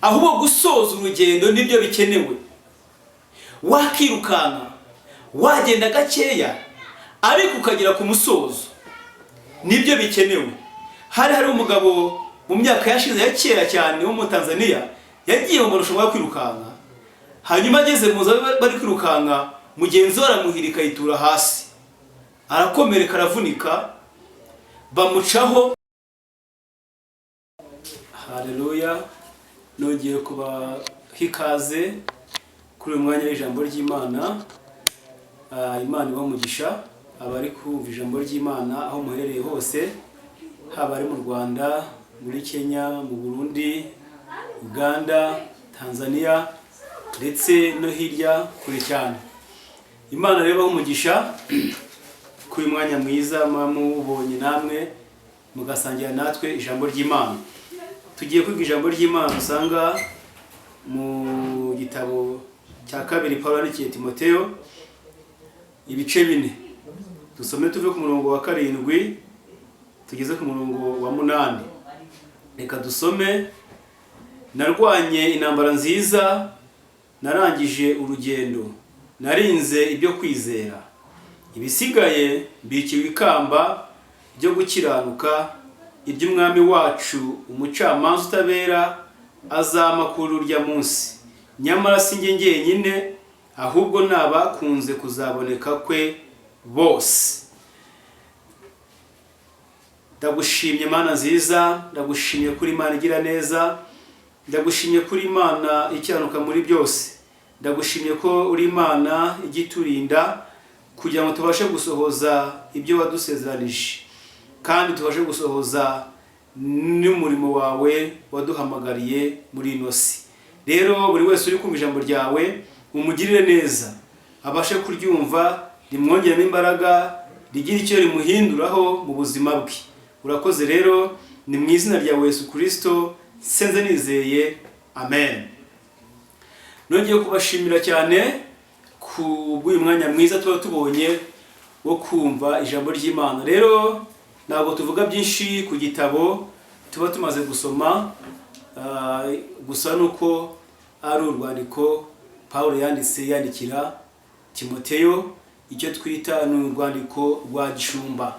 Ahubwo gusoza urugendo nibyo bikenewe. Wakirukanka, wagenda gakeya, ariko ukagera ku musozo, nibyo bikenewe. Hari umugabo mu myaka yashize ya kera cyane wo mu Tanzania, yagiye mu marushanwa yo kwirukanka. Hanyuma ageze mu za bari kwirukanka, mugenzi we aramuhirika, yitura hasi, arakomereka, aravunika, bamucaho. Haleluya! Nongeye kubaha ikaze kuri uyu mwanya w'ijambo ry'Imana. Imana ibahe umugisha abari kumva ijambo ry'Imana aho muherereye hose, haba ari mu Rwanda, muri Kenya, mu Burundi, Uganda, Tanzania, ndetse no hirya kure cyane. Imana rero ibahe umugisha kuri uyu mwanya mwiza muba mubonye namwe mugasangira natwe ijambo ry'Imana. Tugiye kwiga ijambo ry'Imana usanga mu gitabo cya kabiri Pawulo yandikiye Timoteyo, ibice 4. Dusome tuve ku murongo wa 7 tugeze ku murongo wa 8. Reka dusome. Narwanye intambara nziza, narangije urugendo, narinze ibyo kwizera. Ibisigaye mbikiwe ikamba ryo gukiranuka, iry'Umwami wacu, umucamanza utabera, azampa kuri urya munsi. Nyamara si njye njyenyine, ahubwo n'abakunze kuzaboneka kwe bose. Ndagushimye, Mana nziza. Ndagushimye kuri Imana igira neza. Ndagushimye kuri Imana ikiranuka muri byose. Ndagushimye ko uri Imana ijya iturinda kugira ngo tubashe gusohoza ibyo wadusezeranije, kandi tubashe gusohoza n'umurimo wawe waduhamagariye muri ino si. Rero buri wese uri kumva ijambo ryawe, umugirire neza, abashe kuryumva, rimwongeremo imbaraga, rigire icyo rimuhinduraho mu buzima bwe. Urakoze rero, ni mu izina rya Yesu Kirisito nsenze nizeye, amen. Nongeye kubashimira cyane ku bw'uyu mwanya mwiza tuba tubonye wo kumva ijambo ry'Imana. Rero ntabwo tuvuga byinshi ku gitabo tuba tumaze gusoma, gusa nuko ari urwandiko Paul yanditse yandikira Timoteyo, icyo twita ni urwandiko rwa gishumba.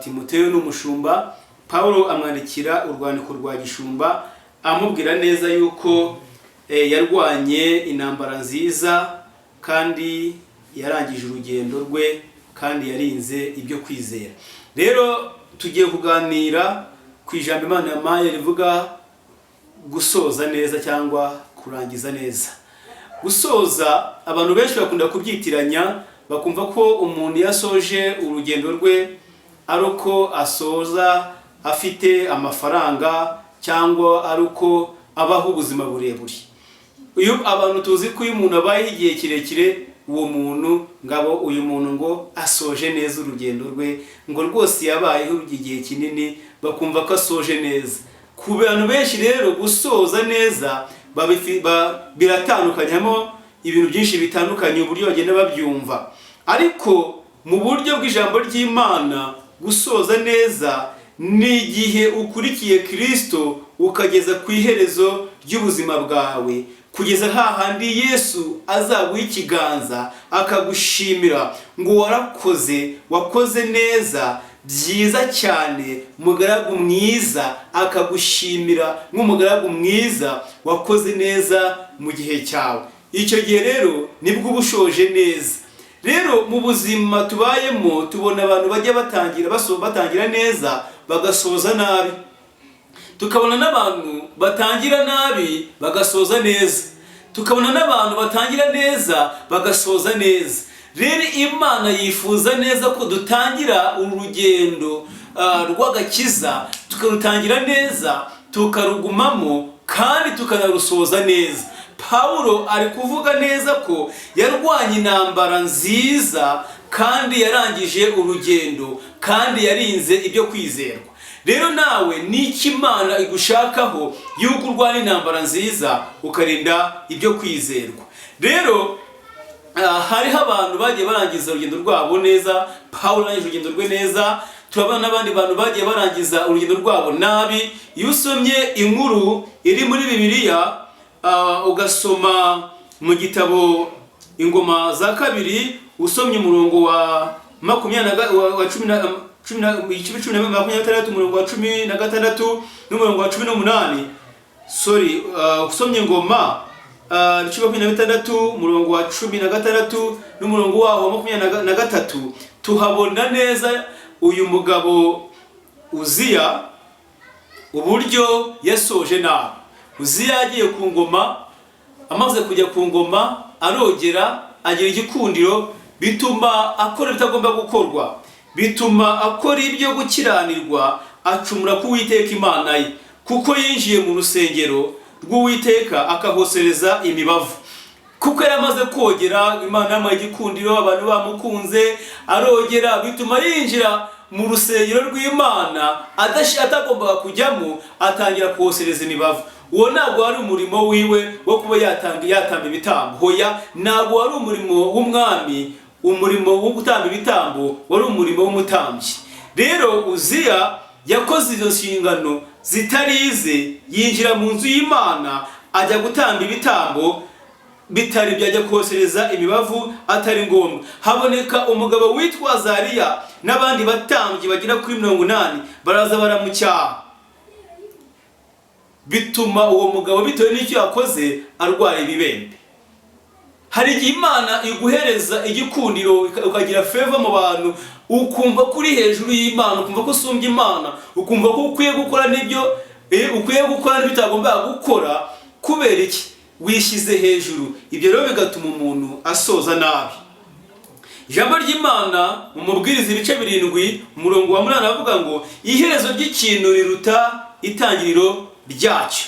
Timoteyo ni umushumba. Paul amwandikira urwandiko rwa gishumba, amubwira neza yuko yarwanye intambara nziza, kandi yarangije urugendo rwe, kandi yarinze ibyo kwizera. Rero tugiye kuganira ku ijambo Imana yampaye rivuga gusoza neza cyangwa kurangiza neza. Gusoza, abantu benshi bakunda kubyitiranya, bakumva ko umuntu iyo asoje urugendo rwe ari uko asoza afite amafaranga, cyangwa ari uko abaho ubuzima burebure. Iyo abantu tuzi ko iyo umuntu abayeho igihe kirekire, uwo muntu ngabo, uyu muntu ngo asoje neza urugendo rwe, ngo rwose yabayeho igihe kinini, bakumva ko asoje neza. Ku bantu benshi rero, gusoza neza biratandukanyamo ibintu byinshi bitandukanye, uburyo bagenda babyumva. Ariko mu buryo bw'ijambo ry'Imana, gusoza neza ni igihe ukurikiye Kirisito ukageza ku iherezo ry'ubuzima bwawe, kugeza hahandi Yesu azaguha ikiganza akagushimira ngo warakoze, wakoze neza, byiza cyane, mugaragu mwiza, akagushimira nk'umugaragu mwiza wakoze neza mu gihe cyawe. Icyo gihe rero nibwo uba ushoje neza. Rero mu buzima tubayemo, tubona abantu bajya batangira batangira neza, bagasoza nabi. Tukabona n'abantu batangira nabi, bagasoza neza. Tukabona n'abantu batangira neza, bagasoza neza. Rero Imana yifuza neza ko dutangira urugendo rw'agakiza, tukarutangira neza, tukarugumamo, kandi tukanarusoza neza. Pawulo ari kuvuga neza ko yarwanye intambara nziza, kandi yarangije urugendo, kandi yarinze ibyo kwizerwa. Rero nawe n'icyo Imana igushakaho, yuko urwana intambara nziza, ukarinda ibyo kwizerwa. Rero hariho abantu bagiye barangiza urugendo rwabo neza. Pawulo arangije urugendo rwe neza. Turabona n'abandi bantu bagiye barangiza urugendo rwabo nabi. Iyo usomye inkuru iri muri Bibiliya, ugasoma mu gitabo Ingoma za Kabiri, usomye umurongo wa makumyabiri na ga- wa wa cumi na cumi na igice 10 na 26, umurongo wa 16 n'umurongo wa 18, sorry, usomye Ingoma ibice 26, umurongo wa 16 n'umurongo waho wa 23, tuhabona neza uyu mugabo Uziya uburyo yasoje nabi. Uziya yagiye ku ngoma, amaze kujya ku ngoma arogera, agira igikundiro, bituma akora ibitagomba gukorwa, bituma akora ibyo gukiranirwa, acumura ku Uwiteka Imana ye, kuko yinjiye mu rusengero rw'Uwiteka akahosereza imibavu. Kuko yari amaze kogera, Imana yamuhaye igikundiro, abantu bamukunze, arogera, bituma yinjira mu rusengero rw'Imana atagombaga kujyamo, atangira kosereza imibavu. Uwo ntabwo wari umurimo wiwe wo kuba yatamba ibitambo. Hoya, ntabwo wari umurimo w'umwami. Umurimo wo gutamba ibitambo wari umurimo w'umutambyi. Rero Uziya yakoze izo nshingano zitarize, yinjira mu nzu y'Imana ajya gutamba ibitambo bitari byajya kosereza imibavu atari ngombwa. Haboneka umugabo witwa Azariya n'abandi batambyi bagera kuri 80, baraza baramucyaha, bituma uwo mugabo, bitewe n'icyo yakoze, arwara ibibembe. Hari igihe Imana iguhereza igikundiro, ukagira favor mu bantu, ukumva ko uri hejuru y'Imana, ukumva ko usumbya Imana, ukumva ko ukwiye gukora n'ibyo ukwiye gukora n'ibyo utagomba gukora. Kubera iki? Wishyize hejuru. Ibyo rero bigatuma umuntu asoza nabi. Ijambo ry'Imana mu Mubwiriza ibice 7, umurongo wa 8, avuga ngo: "Iherezo ry'ikintu riruta itangiriro ryacyo.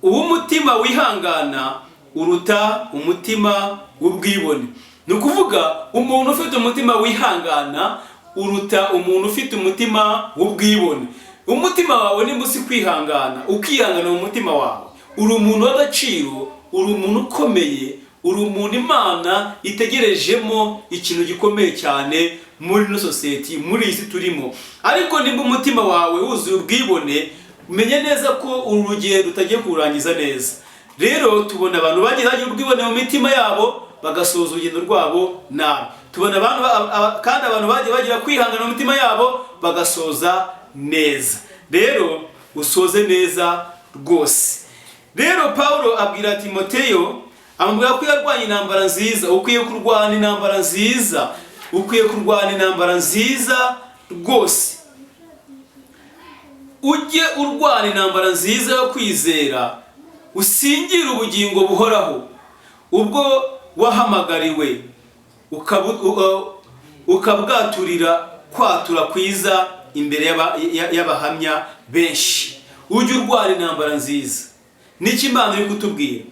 Uw'umutima wihangana uruta umutima w'ubwibone." Ni ukuvuga, umuntu ufite umutima wihangana uruta umuntu ufite umutima w'ubwibone. Umutima wawe nimba uzi kwihangana, ukihangana mu mutima wawe, uri umuntu w'agaciro, uri umuntu ukomeye, uri umuntu Imana itegerejemo ikintu gikomeye cyane muri ino sosiyete, muri iyi si turimo. Ariko nimba umutima wawe wuzuye ubwibone, umenye neza ko uru rugendo utagiye kururangiza neza. Rero tubona abantu bagiye bagira ubwibone mu mitima yabo, bagasoza urugendo rwabo nabi. Tubona abantu kandi abantu bagiye bagira kwihangana mu mitima yabo, bagasoza neza. Rero usoze neza rwose. Rero Paulo abwira Timoteyo, amubwira ko yarwanya intambara nziza. Ukwiye kurwana intambara nziza, ukwiye kurwana intambara nziza rwose. Ujye urwana intambara nziza yo kwizera, usingire ubugingo buhoraho, ubwo wahamagariwe ukabwaturira kwatura kwiza imbere y'abahamya benshi. Ujye urwana intambara nziza, nicyo Imana iri kutubwira.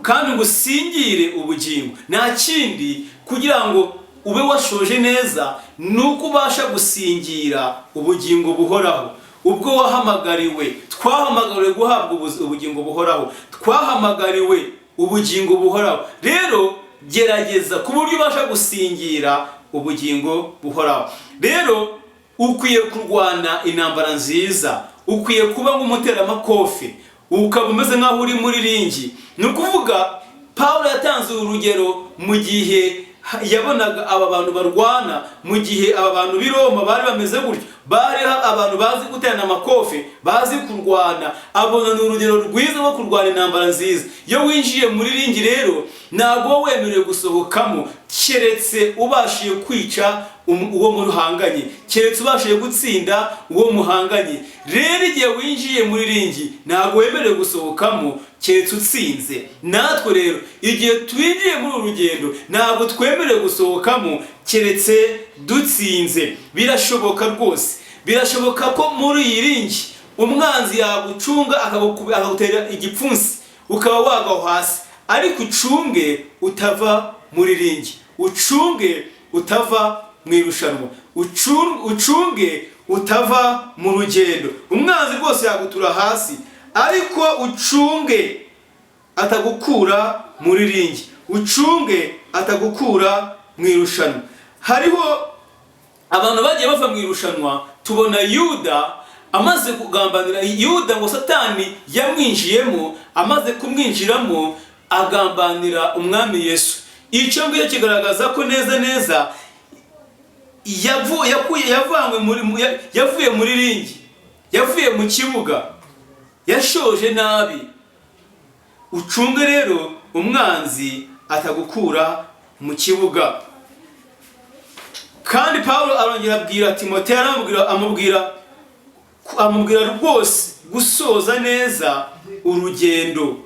Kandi ngo usingire ubugingo, nta kindi kugira ngo ube washoje neza ni uko ubasha gusingira ubugingo buhoraho ubwo wahamagariwe. Twahamagariwe guhabwa ubugingo buhoraho, twahamagariwe ubugingo buhoraho. Rero gerageza ku buryo ubasha gusingira ubugingo buhoraho. Rero ukwiye kurwana intambara nziza, ukwiye kuba nk'umuteramakofe, ukaba umeze nk'aho uri muri ring. Ni ukuvuga, Paul yatanze urugero mu gihe yabonaga aba bantu barwana, mu gihe aba bantu b'i Roma bari bameze gutyo, bari abantu bazi guterana amakofe, bazi kurwana, abona ni urugero rwiza rwo kurwana intambara nziza. Iyo winjiye muri ring rero, ntabwo uba wemerewe gusohokamo keretse ubashije kwica uwo muhanganye, keretse ubashije gutsinda uwo muhanganye. Rero igihe winjiye muri ring, ntabwo wemerewe gusohokamo keretse utsinze. Natwe rero igihe twinjiye muri uru rugendo, ntabwo twemerewe gusohokamo keretse dutsinze. Birashoboka rwose, birashoboka ko muri iyi ring umwanzi yagucunga, akagutera igipfunsi, ukaba wagwa hasi, ariko ucunge utava muri ring, ucunge utava mu irushanwa, ucunge utava mu rugendo. Umwanzi rwose yagutura hasi, ariko ucunge atagukura muri ring, ucunge atagukura mu irushanwa. Hariho Abantu bagiye bava mu irushanwa, tubona Yuda amaze kugambanira Yuda, ngo Satani yamwinjiyemo, amaze kumwinjiramo agambanira Umwami Yesu. Icyo ngicyo kigaragaza ko neza neza yavuye yavuye muri ring, yavuye mu kibuga, yashoje nabi. Ucunge rero umwanzi atagukura mu kibuga. Kandi Pawulo arongera abwira Timoteyo, aramubwira, amubwira rwose gusoza neza urugendo,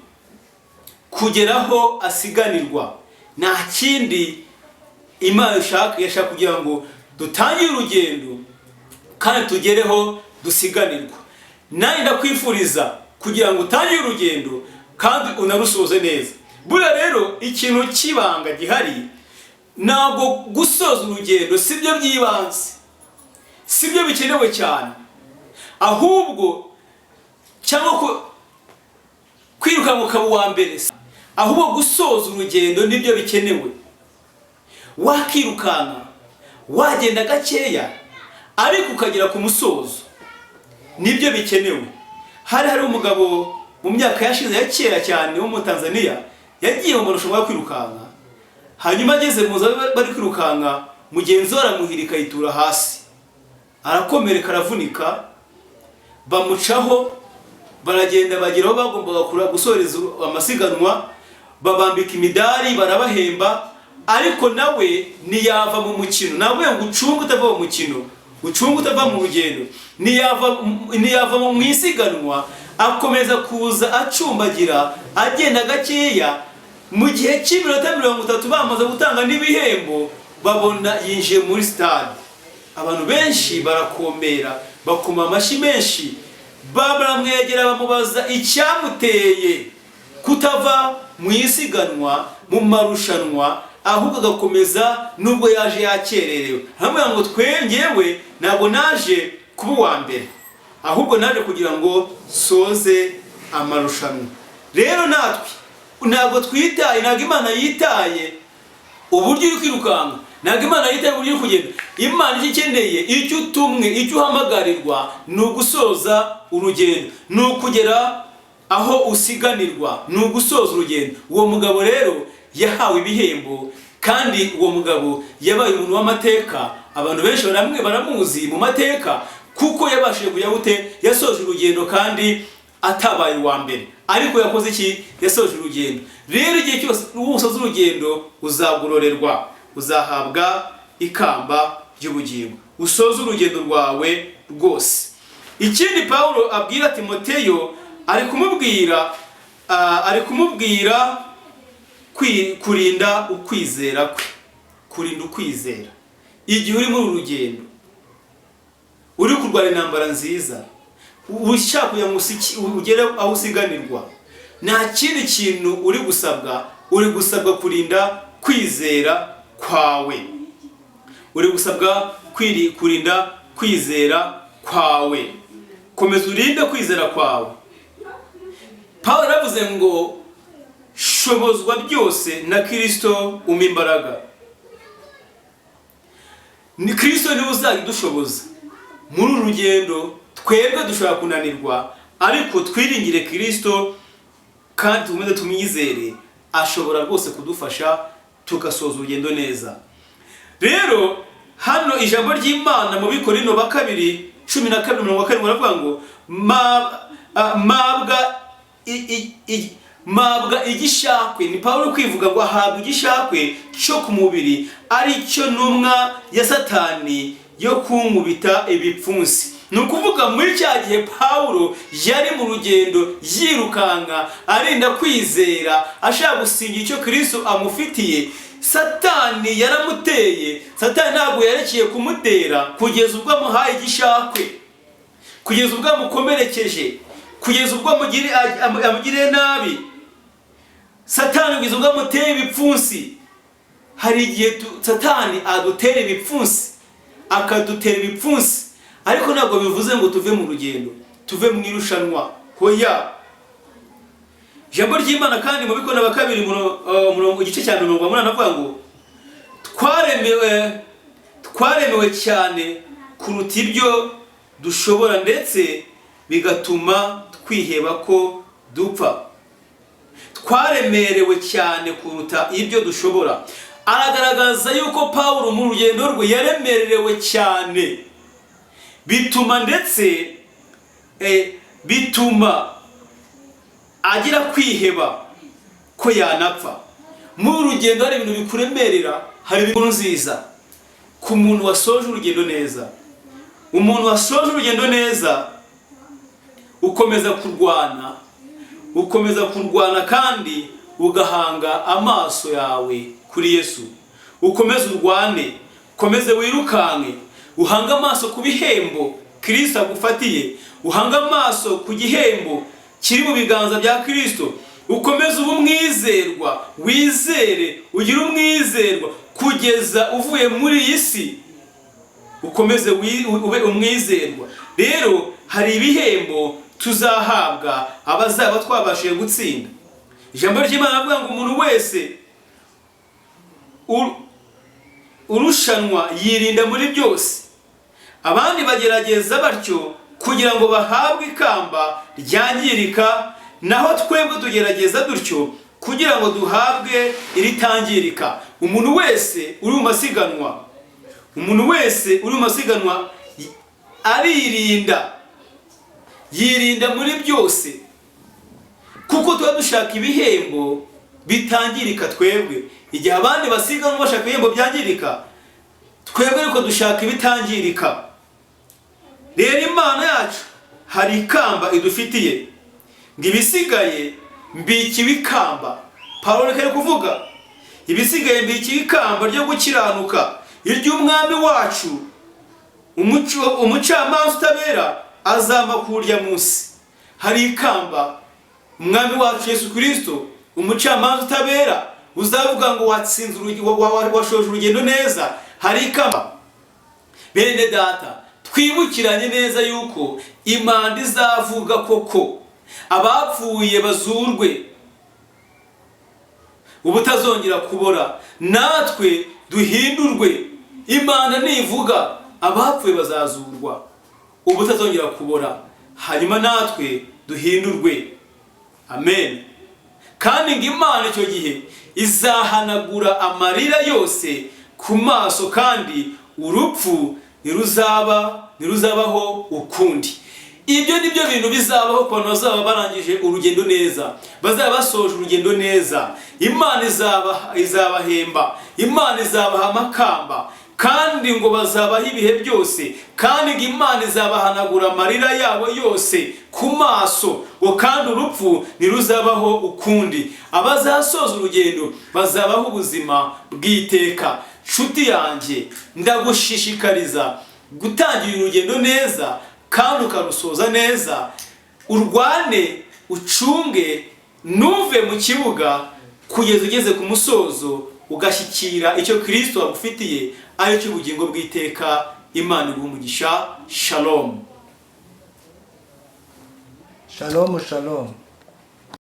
kugera aho asiganirwa. Nta kindi Imana ishaka, yashaka kugira ngo dutangire urugendo kandi tugereho dusiganirwa. Nanjye ndakwifuriza kugira ngo utangire urugendo kandi unarusoze neza. Buriya rero ikintu cy'ibanga gihari, ntabwo gusoza urugendo si byo by'ibanze, si byo bikenewe cyane, ahubwo cyangwa kwirukanka ukaba uwa mbere, ahubwo gusoza urugendo nibyo bikenewe. Wakirukanka, wagenda gakeya, ariko ukagera ku musozo, nibyo bikenewe. Hari umugabo mu myaka yashize ya kera cyane wo mu Tanzania, yagiye mu marushanwa yo kwirukanka. Hanyuma ageze mu za bari kwirukanka, mugenzi we aramuhirika, yitura hasi, arakomereka, aravunika. Bamucaho, baragenda, bagera aho bagombaga gusoreza amasiganwa, babambika imidari, barabahemba, ariko nawe ntiyava mu mukino. Ntabwo ngo ucunge utava mu mukino, ucunge utava mu rugendo. Ntiyava mu isiganwa, akomeza kuza acumbagira, agenda gakeya. Mu gihe cy'iminota 30 bamaze gutanga n'ibihembo, babona yinjiye muri stade. Abantu benshi barakomera, bakoma amashyi menshi, baramwegera, bamubaza icyamuteye kutava mu isiganwa, mu marushanwa, ahubwo agakomeza nubwo yaje yakererewe. Aramubwira ngo: "Twe ngewe ntabwo naje kuba uwa mbere, ahubwo naje kugira ngo soze amarushanwa." Rero natwe ntabwo twitaye, ntabwo Imana yitaye uburyo uri kwirukanka, ntabwo Imana yitaye uburyo uri kugenda. Imana icyo ikeneye, icyo utumwe, icyo uhamagarirwa, ni ugusoza urugendo, ni ukugera aho usiganirwa, ni ugusoza urugendo. Uwo mugabo rero yahawe ibihembo, kandi uwo mugabo yabaye umuntu w'amateka. Abantu benshi baramwe baramuzi mu mateka, kuko yabashije kujya gute? Yasoje urugendo kandi atabaye uwa mbere. Ariko yakoze iki? Yasoje urugendo. Rero igihe cyose usoza urugendo, uzagororerwa, uzahabwa ikamba ry'ubugingo. Usoze urugendo rwawe rwose. Ikindi Pawulo abwira Timoteyo, ari kumubwira kurinda ukwizera kwe, kurinda ukwizera. Igihe uri muri uru rugendo, uri kurwana intambara nziza, ushaka kugira ngo ugere aho usiganirwa, nta kindi kintu uri gusabwa. Uri gusabwa kurinda kwizera kwawe, uri gusabwa kurinda kwizera kwawe. Komeza urinde kwizera kwawe. Paul yaravuze ngo: "Shobozwa byose na Kirisito umpa imbaraga." Ni Kirisito niwe uzajya udushoboza muri uru rugendo. Twebwe dushobora kunanirwa, ariko twiringire Kirisito kandi tukomeze tumwizere, ashobora rwose kudufasha tugasoza urugendo neza. Rero hano ijambo ry'Imana mu Bikorinto ba kabiri 12:70 baravuga ngo: "Mabwa igishakwe." Ni Pawulo kwivuga ngo ahabwa igishakwe cyo ku mubiri, ari cyo ntumwa ya Satani yo kunkubita ibipfunsi. Ni ukuvuga muri cya gihe Pawulo yari mu rugendo, yirukanka, arinda kwizera, ashaka gusingira icyo Kristo amufitiye, Satani yaramuteye. Satani ntabwo yarekeye kumutera kugeza ubwo amuhaye igishakwe, kugeza ubwo amukomerekeje, kugeza ubwo amugiriye nabi Satani, kugeza ubwo amuteye ibipfunsi. Hari igihe Satani adutera ibipfunsi, akadutera ibipfunsi, ariko ntabwo bivuze ngo tuve mu rugendo, tuve mu irushanwa, hoya. Ijambo ry'Imana kandi mu Bikorinto ba kabiri umurongo, igice cya 1 avuga ngo: "Twaremewe, Twaremewe cyane kuruta ibyo dushobora, ndetse bigatuma twiheba ko dupfa. Twaremerewe cyane kuruta ibyo dushobora. Aragaragaza yuko Pawulo mu rugendo rwe yaremerewe cyane, bituma ndetse bituma agira kwiheba ko yanapfa. Muri uru rugendo hari ibintu bikuremerera, hari ibintu nziza ku muntu wasoje urugendo neza. Umuntu wasoje urugendo neza ukomeza kurwana, ukomeza kurwana kandi ugahanga amaso yawe kuri Yesu. Ukomeze urwane, ukomeze wirukanke, uhange amaso ku bihembo Kristo agufatiye, uhange amaso ku gihembo kiri mu biganza bya Kristo. Ukomeze ube umwizerwa, wizere, ugire umwizerwa kugeza uvuye muri iyi si, ukomeze ube umwizerwa. Rero hari ibihembo tuzahabwa abazaba twabashije gutsinda. Ijambo ry'Imana rivuga ngo umuntu wese urushanwa yirinda muri byose, abandi bagerageza batyo kugira ngo bahabwe ikamba ryangirika, naho twebwe tugerageza dutyo kugira ngo duhabwe iritangirika. Umuntu wese uri mu masiganwa, umuntu wese uri mu masiganwa aririnda, yirinda muri byose, kuko tuba dushaka ibihembo bitangirika. Twebwe igihe abandi basiganwa bashaka ibihembo byangirika, twebwe ariko dushaka ibitangirika. Rero Imana yacu hari ikamba idufitiye, ngo ibisigaye mbikiwe ikamba. Pawulo reka ari kuvuga, ibisigaye mbikiwe ikamba ryo gukiranuka, iry'umwami wacu umucamanza utabera azampa kurya munsi. Hari ikamba umwami wacu Yesu Kristo, umucamanza utabera, uzavuga ngo watsinze washoje urugendo neza. Hari ikamba. Bene data, twibukiranye neza yuko impanda izavuga koko, abapfuye bazurwe ubutazongera kubora, natwe duhindurwe. Imana nivuga, abapfuye bazazurwa ubutazongera kubora, hanyuma natwe duhindurwe. Amen. Kandi ngo Imana icyo gihe izahanagura amarira yose ku maso, kandi urupfu ntiruzabaho ukundi. Ibyo ni byo bintu bizabaho ku bantu bazaba barangije urugendo neza, bazaba basoje urugendo neza. Imana izabahemba, Imana izabaha amakamba, kandi ngo bazabaho ibihe byose, kandi ngo Imana izabahanagura amarira yabo yose ku maso, ngo kandi urupfu ntiruzabaho ukundi. Abazasoza urugendo bazabaho ubuzima bw'iteka. Nshuti yanjye, ndagushishikariza gutangira urugendo neza kandi ukarusoza neza. Urwane, ucunge, ntuve mu kibuga kugeza ugeze ku musozo, ugashyikira icyo Kristo agufitiye, aricyo ubugingo bw'iteka. Imana iguhe umugisha. Shalom. Shalom, shalom.